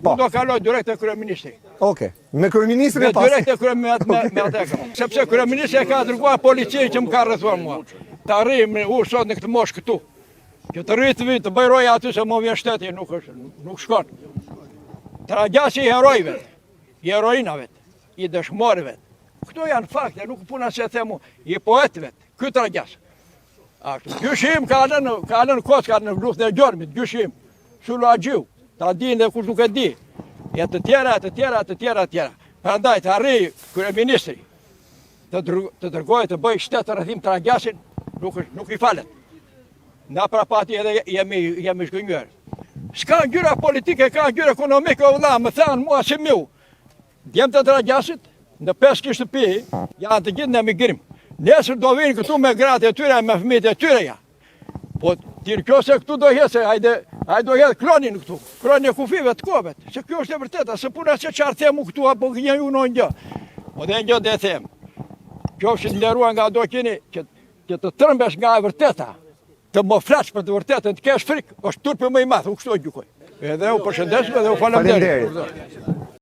Po. Unë do kaloj direkt te kryeministri. Okej. Me kryeministrin e pas. Direkt te kryeministri me, me atë. Sepse kryeministri e ka dërguar policinë që më ka rrethuar mua. Të arrijmë u sot në këtë moshë këtu. Që të rri të vi, të bëj roja aty se më vjen shteti, nuk është, nuk shkon. Tragjasi i herojve, i heroinave, i dëshmorëve. Këto janë fakte, nuk puna se themu, i poetëve, ky Tragjas. Ashtu, gjyshi im ka lënë, ka lënë kocka në luftën e Gjormit, gjyshi im, Sulo Haxhiu, ta dinë dhe kush nuk e di, e të tjera, e të tjera, e të tjera, e të tjera. Prandaj të arrijë kryeministri, të, të dërgojë të bëjë shtet të rrethim Tragjasin, nuk, nuk i falet. Na prapati edhe jemi, jemi zhgënjyer. S'ka ngjyra politike, ka ngjyrë ekonomike, o vëlla, më thanë mua si miu. Djemtë e Tragjasit, në pesë shtëpi, janë të gjithë në emigrim. Nesër do vinë këtu me gratë e tyre, me fëmijët e tyre ja. Po ti në qoftë se këtu do jetë, se hajde, hajde do jetë klonin këtu, klonin e kufive të kovet, se kjo është e vërteta, se puna se çfarë themu këtu, apo një ju në një. Po dhe një gjë dhe them, qofshi të nderuar nga do qini, që, që të trëmbesh nga e vërteta, të më flasësh për të vërtetën, të kesh frikë, është turpi më i madh, unë kështu e gjykoj. Edhe u përshëndes dhe u faleminderit. Faleminderit.